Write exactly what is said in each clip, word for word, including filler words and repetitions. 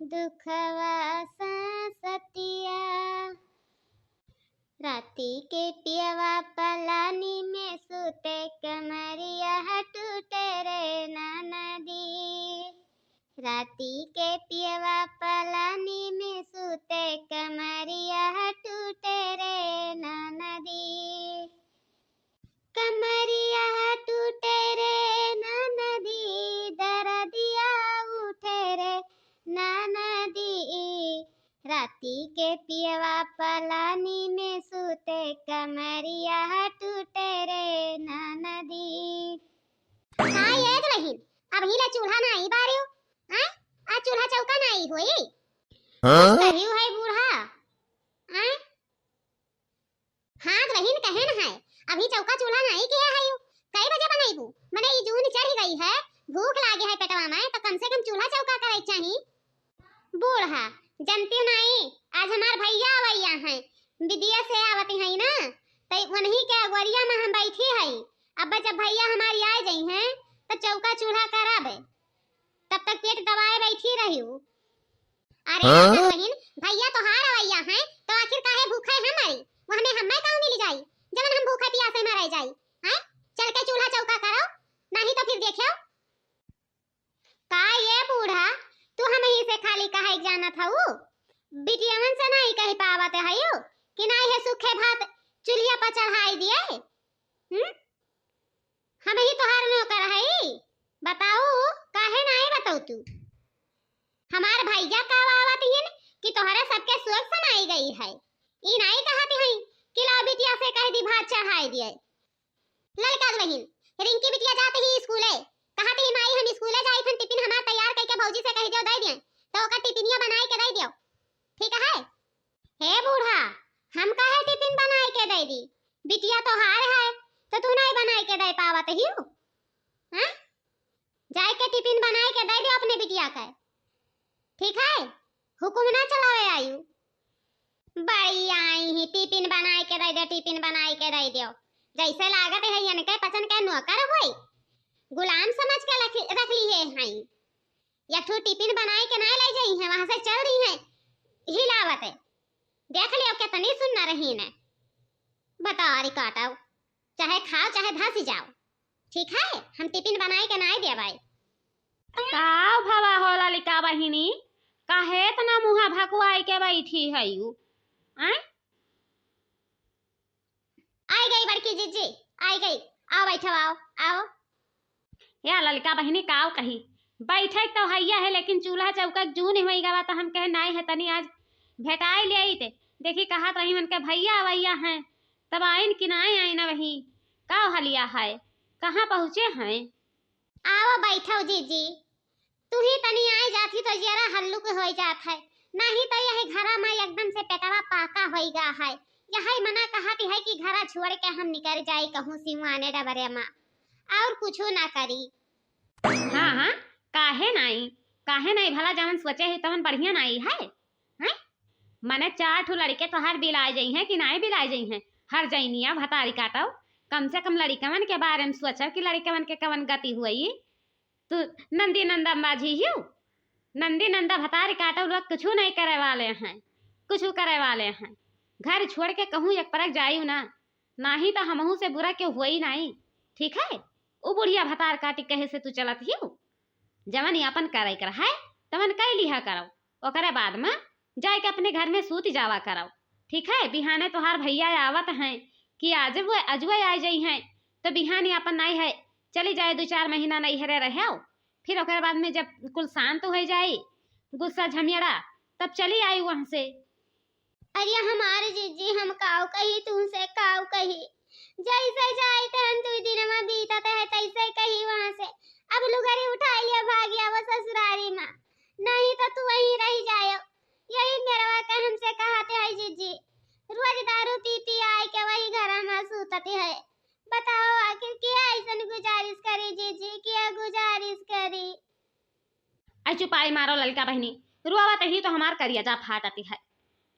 दुखवा सांसतिया। राती के पियवा पलानी में सूते, कमरिया टूटे रे ननदी। राती के पियवा पलानी में सूते, कमरिया टूटे रे ननदी। कमरिया टूटे रे ननदी, दरदिया उठे रे ननदी। राती के पियवा पलानी में सूते, कमरिया टूटे रे ननदी। हाँ ये दुलहिन, अबहीं ले चूल्हा नाई बारियो, हाँ? आ चूल्हा चौका नाई होई? हाँ? कहियो है बूढ़ा, हाँ? हाँ दुलहिन, कहे न है, अबहीं चौका चूल्हा नाई किहे हयू। कई बजे बनइबू? मने ई जून चढ़ गई है, भूख लागे है पेटवा में, तो कम से कम चूल्हा चौका करे के चाही। बूढ़ा, जनती नाई, आज हमार भैया आवैया हैं, विदेश से आवत हैं ना, तो उन्हीं के अगोरिया में हम बैठी हई। अब जब भैया हमारी आ जइहैं, तो चौका चूल्हा करब, तब तक पेट दबाए बैठी रहियो। अरे हाँ? बहिन, भैया तोहार आवैया हैं, तो आखिर काहे भूखे हैं मरी? वहने हमें काऊ मिल जाई, जवन हम भूखे पियासे मरे जाई? हैं? चल के चूल्हा चौका करो, नहीं तो फिर देखियो। का ये बूढ़ा, तू हमही से खाली कहे के जानत हऊ? बिटियवन से नहीं कही पावत हयू कि नहीं है सूखे भात चूल्हिया पर चढ़ाई दिए? हम्म? हमही तोहार नौकर हई? बताऊ, काहे नाई बताऊ तू? हमार भैया का आवत हिन कि तोहरे सबके सोच समाई गई है। ई नाई कहत हई कि ला बिटिया से कह दी भात चढ़ाई दिए। ललका दुलहिन, रिंकी बिटिया जात ही स्कूले, कहत ही माई हम स्कूले जाई थन, टिफिन हमार तैयार कइके भौजी से कह दियो दे दिए, तो ओकर टिफिनिया बनाए के दे दियो, ठीक है? हे बूढ़ा, हम काहे टिफिन बनाए के दे दी? बिटिया तोहार है, तो तू नहीं बनाए के दे पावत हियो? हाँ? जाए के टिफिन बनाए के दे दियो अपने बिटिया के, ठीक है? हुकुम ना चलावे आयु। बड़ी आई ही, टिफिन बनाए के दे दियो, टिफिन बनाए के दे दियो। जैसे लागत है इनके पचन के नौकर होई, गुलाम समझ के रख, रख लिए हैं। एक ठो टिफिन बनाए के ना ले जाई हैं, वहां से चल रही हैं हिलावत है। देख लियो कितनी सुन्नर रही ने। बताओ रे काटो, चाहे खाओ चाहे धस जाओ, ठीक है? हम टिफिन बनाए के ना देवाई। का भवा हो ललिका बहिनी, काहे इतना मुँहा भकुआई के बैठी हयू? आय? आई गई बड़की जीजी, आई गई। आओ बैठो, आओ, आओ। या ललिका बहिनी काव कही, बैठे तो हैया है, लेकिन चूल्हा चौका जून होई गवा, तो हम कहे नाई है, तनी आज भेटाई ले आई ते। देखी कहत रही उनके भैया अवैया हैं, तब आइन कि नाई आइन वही, काव हलिया है, कहाँ पहुँचे हैं? आओ बैठो जीजी, तू ही तनी आए जाती तो जरा हल्लुक होई जात है, नहीं तो यही घरा में एकदम से पेटवा पाका होई गा है। यही मना कहती है कि घरा छोड़ के हम निकल जाई कहूँ सिवाने डबरे में, और कुछ ना करी। हाँ, हाँ, काहे नाई, काहे नाई, भला जवन सोचे है तवन बढ़िया नाई है, हैं? मने चार ठो लड़के तोहार बिलाए जइहैं कि नाई बिलाए जइहैं? हर जइनिया भतारी काटो, कम से कम लड़िकवन के बारे में सोचो कि लड़िकवन के कवन गति हुई। तू नंदी नंदा माझी हियो, नंदी नंदा भतारी काटो लोग कुछ नहीं करे वाले हैं, कुछ करे वाले हैं। घर छोड़ के कहूँ एक परक जायू ना, नाही तो हमहू से बुरा केहू हुई नाई, ठीक है? उ बुढ़िया भतार काटी कहे से तू चलत हियो, जवन यापन करे के रहे, तवन कई लिहा करो, ओकरे बाद में जाए के अपने घर में सूत जावा करो, ठीक है? बिहाने तोहार भैया आवत हैं कि आज वो अजुए आ जाई हैं, तो बिहान यापन नाई है, चली जाए दो चार महीना नैहरे रहो, फिर ओकरे बाद में जब कुल शांत हो जाई गुस्सा झमेड़ा, तब चली आई वहाँ से। अरे हमार जीजी, हम काव कही तुमसे, काव कही? जैसे जाइत हन दुई दिनवा बीतत है, तैसे कही वहाँ से, अब लुगरी उठाई लिया, भागी आवा ससुरारी मा, नहीं तो तू वहीं रह जायो। यही मेरवा के हमसे कहत है जीजी, रोज दारू पी पी आए के वही घर मा सूतत है। बताओ आखिर के ऐसन गुजारिश करी जीजी, के गुजारिश करी? ऐ चुपाई मारो ललका बहिनी, रुआवत ही तो हमार करियजा फाटत है।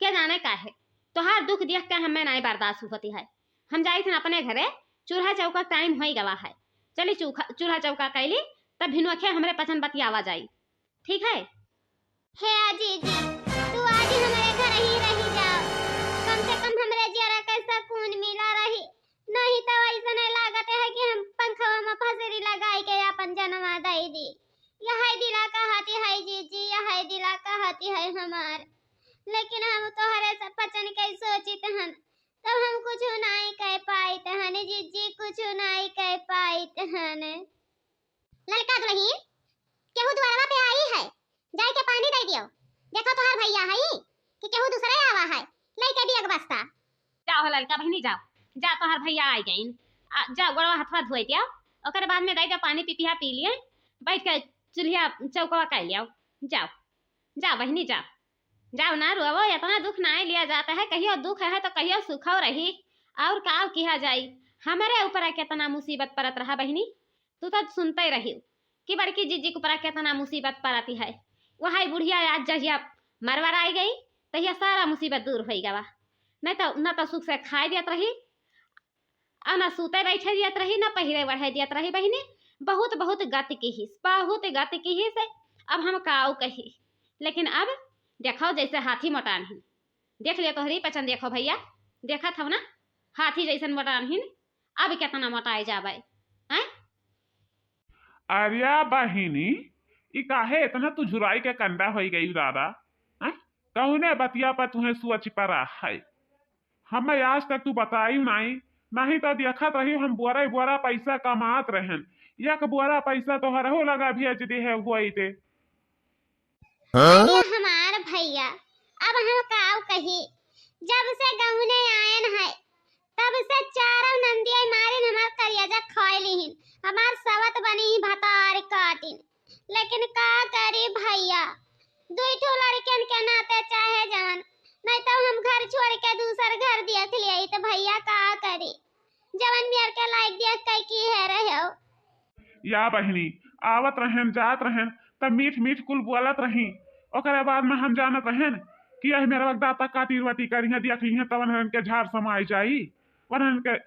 के जाने काहे, तोहार दुख देख के हमें नाई बर्दाश्त होती है। हम जाई थन अपने घरे, चूल्हा चौका टाइम होई गवा है। चली चूखा, चूल्हा चौका कैली, तब भिनुअखे हमरे पचन बतियावा जाई। ठीक है? हे जीजी, तू आज हमरे घर ही रही जाओ, कम से कम हमरे जियरा के सकून मिला रही। नहीं तो ऐसने लागत है कि हम पंखवा में फसरी लगाई के अपन जनवा दई दी। यह दिला कहती है जीजी, यह दिला कहती है हमार, लेकिन हम तोहरे सब पचन के सोचित हन, तब हम कुछ नाई कह पाइत हन जीजी, कुछ नाई कह पाइत हन। ललका दुलहिन, केहू दुआरवा पे आई है, जाई के पानी दे दियो। देखो तोहार भैया है कि केहू दूसरे आवा है, लेके दिया के बस्ता। जाओ हो ललका बहिनी, जाओ, जा तोहार भैया आई गईन। आ, जाओ गोड़वा हथवा धोई दियो, ओकरे बाद में दे दियो पानी, पिपिया पी लिए, बैठ के चूल्हिया चौकवा कर लियो। जाओ, जाओ बहिनी, जाओ, जाओ ना रोवो, इतना दुख ना लिया जाता है, कहियो दुख है तो कहियो सुखो रही, और का किहा जाई। हमरे ऊपर कितना मुसीबत परत रहा बहिनी, तू तो सुनते रही कि बड़की जीजी के ऊपर कितना मुसीबत परती है। वही बुढ़िया आज जहिया मरवर आई गई, तहिया सारा मुसीबत दूर हो गवा। नहीं तो न तो सुख से खाए दियत रही, और न सूते बैठे दियत रही, न पहिरे ओढ़े दियत रही बहिनी। बहुत बहुत गति किहिस, बहुत गति किहिस। अब हम काऊ कही, लेकिन अब देखो जैसे हाथी मोटान ही। देख लियो तोहरी पचन, देखो भैया, देखत हव ना, हाथी जैसन मोटान ही। अब कितना मोटाए जाबे, हैं? अरे बहिनी, ई काहे इतना तू झुराई के कंडा होई गई दादा? हैं? कौने बतिया पर तुहें सोच परा है? हमें आज तक तू बताई नहीं, नहीं तो देखत रही हम बोरा बोरा पैसा कमात रहन, एक बोरा पैसा तोहरहू लगा भेज दे है होई दे। हाँ? अरे हमार भैया, अब हम काऊ कही, जब से गौने आयन है, तब से चारों नंदिया मारिन हमार करियाजा खाए लिहिन, हमार सवत बनी ही भतार काटिन। लेकिन का करी भैया, दुई ठो लड़कन के नाते चाहे जवन, नहीं तो हम घर छोड़ के दूसर घर देख लिया, तो भैया का करी, जवन मेर के लायक देख के की है रहे हो। या बहिनी, आवत रहन, जात रहन, तब मीठ मीठ कुल बोलत रही। ओकरे बाद में हम जानत रहन कि यह मेरा दाता काटी रोटी करी है, देख ली है, तवन हरन के झाड़ समाई जाई, वरन के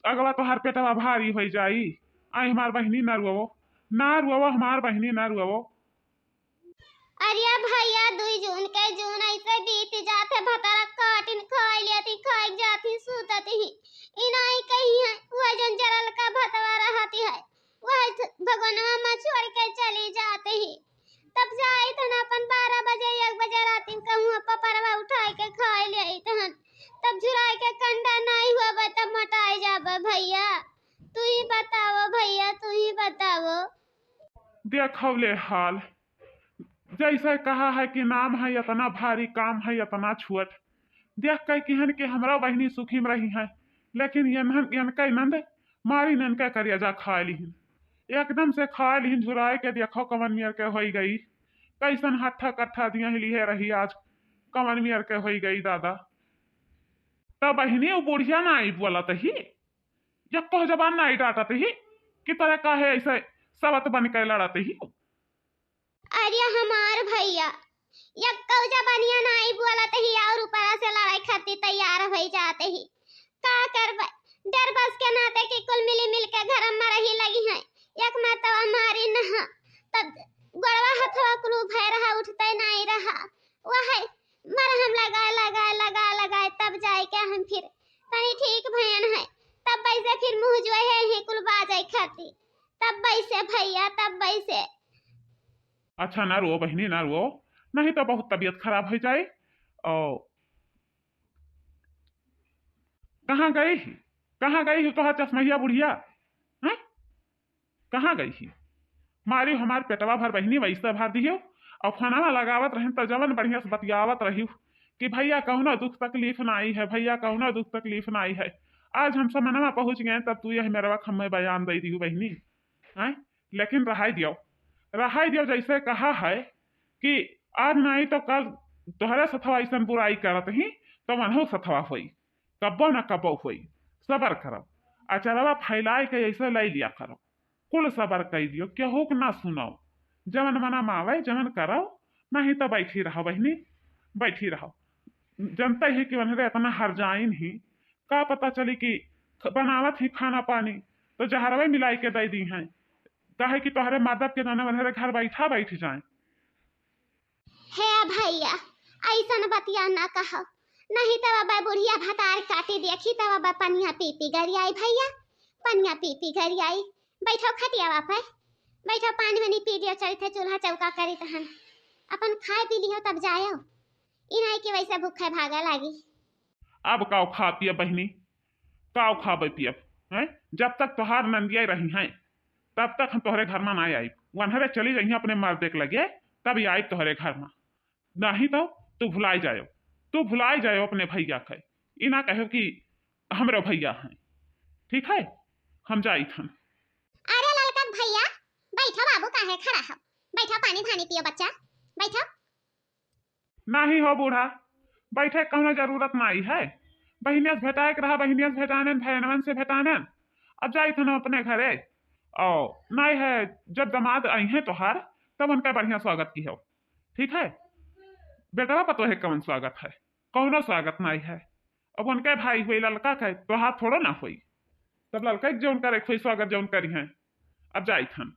अगवा तोहार पेटवा भारी होई जाई। आई हमार बहिनी, ना रोवो, ना रोवो हमार बहिनी, ना रोवो। अरे भैया, दुई जून के जून ऐसे बीत जात है, भतारा काटिन खाई लेती, खाई जाती, सूतती ही। इनाई कही है, वह जन जरल का भतवा रहती है, वह भगवानवा में छोड़ के चली जाती ही। तब जाई तन अपन बारह बजे, एक बजे रात में कहूँ पपरवा उठाए के खाए ले आई तहन, तब झुराए के कंडा नहीं हुआ, तब मोटाए जाबे भैया। तू ही बताओ भैया, तू ही बताओ। देखौले हाल, जैसे कहा है कि नाम है इतना भारी, काम है इतना छोट। देख के किहन कि हमरा बहिनी सुखी में रही है, लेकिन यनहन, यनके नंद मारी ननके करियाजा खाए लिहिन, एकदम से खाए लिहिन, झुराए के देखो कवन मियर के होई गई, कैसन हट्ठा कट्ठा दिया ही लिहे रही आज, कवन मियर के होई गई दादा। तब बहिनी वो बुढ़िया ना आई बोलत ही, यक्को जबान ना आई डांटत ही कि तोरे काहे ऐसे सवत बन के लड़त ही। अरे हमार भैया, यक्को जबानिया ना आई बोलत ही और ऊपरा से लड़ाई खातिर तैयार होई जात ही। का करबे, डर बस के नाते कि कुल मिली मिल के घर में रही लगी हैं। एक मरतबा मारी नहा, तब गोड़वा हथवा कुल भय रहा, उठते नहीं रहा। वह मरहम लगाए, लगाए, लगाए, लगाए, तब जाए के हम फिर तनी ठीक भयन है। तब वैसे फिर मुँह जो है ही कुल बाजे खाती, तब वैसे भैया, तब वैसे। अच्छा ना रो बहिनी, ना रो, नहीं तो बहुत तबीयत खराब हो जाए। और कहाँ गई ही, कहाँ गई ही तोहार चश्मैया बुढ़िया, हैं? कहाँ गई ही? मारी हमार पेटवा भर बहिनी वैसे भर दियो। और फोनवा लगावत रहन तो जवन बढ़िया से बतियावत रही कि भैया कौनो दुख तकलीफ ना आई है, भैया कौनो दुख तकलीफ ना आई है। आज हम समनवा पहुँच गए तब तू यह मेरवा खम्मे बयान दे दियो बहिनी, हैं? लेकिन रहाई दियो, रहाई दियो, जैसे कहा है कि आज नहीं तो कल तोहरे सथवा ऐसन बुराई करत ही तो मनहु सथवा होई, कब्बो न कब्बो होई। सबर करो, अचरवा फैलाए के ऐसे ले लिया करो। कुल सबर कई दियो, केहू के ना सुनो। जवन मना मावे, जवन करो, नहीं तो बैठी रहो बहिनी, बैठी रहो। जनते ही कि उन्हरे इतना हर जाइन ही, का पता चली कि ख-, बनावत ही खाना पानी, तो जहरवे मिलाई के दे दी हैं। काहे कि तोहरे मदद के जाने उन्हरे घर बैठा बैठ जाए। हे भैया, अइसन बतिया ना कहो, नहीं तब अब बुढ़िया भतार काटी देखी, तब अब पनिया पी पी गरियाई भैया, पनिया पी पी गरियाई। बैठो खटियावा पे, बैठो, पानी वानी पी लियो, चलते चूल्हा चौका करी तहन, अपन खाए पी लियो तब जायो, ई नाई कि वैसे भूखे भागा लागी। अब काव खा पियब बहिनी, काव खाबे पियब, हैं? जब तक तोहार नंदिया रही हैं, तब तक हम तोहरे घर में ना आइब। वनहरे चली जइहें अपने मर्दे के लगे, तब ही आइब तोहरे घर में। नहीं तो तू भुलाई जायो, तू भुलाई जायो अपने भैया के। ई ना कहो कि हमरो भैया हैं, ठीक है? हम जाइत हन। अरे ललका भैया, बैठो बाबू, काहे खड़ा हो? बैठो, पानी धानी पियो बच्चा, बैठो। नहीं हो बूढ़ा, बैठे कौनो जरूरत नहीं है। बहिनिया से भेटाए के रहा, बहिनिया से भेटानन, भैनवन से भेटानन। अब जाइत हन अपने घरे। और नहीं है, जब दामाद आई हैं तोहार, तब उनका बढ़िया स्वागत की हो, ठीक है? बेटवा पतोहे कौन स्वागत है? कौनो स्वागत नहीं है। अब उनके भाई हुई ललका के, तोहार थोड़ो ना हुई। तब ललका के जौन करे के हुई स्वागत जौन करी हैं। अब जाइत हन।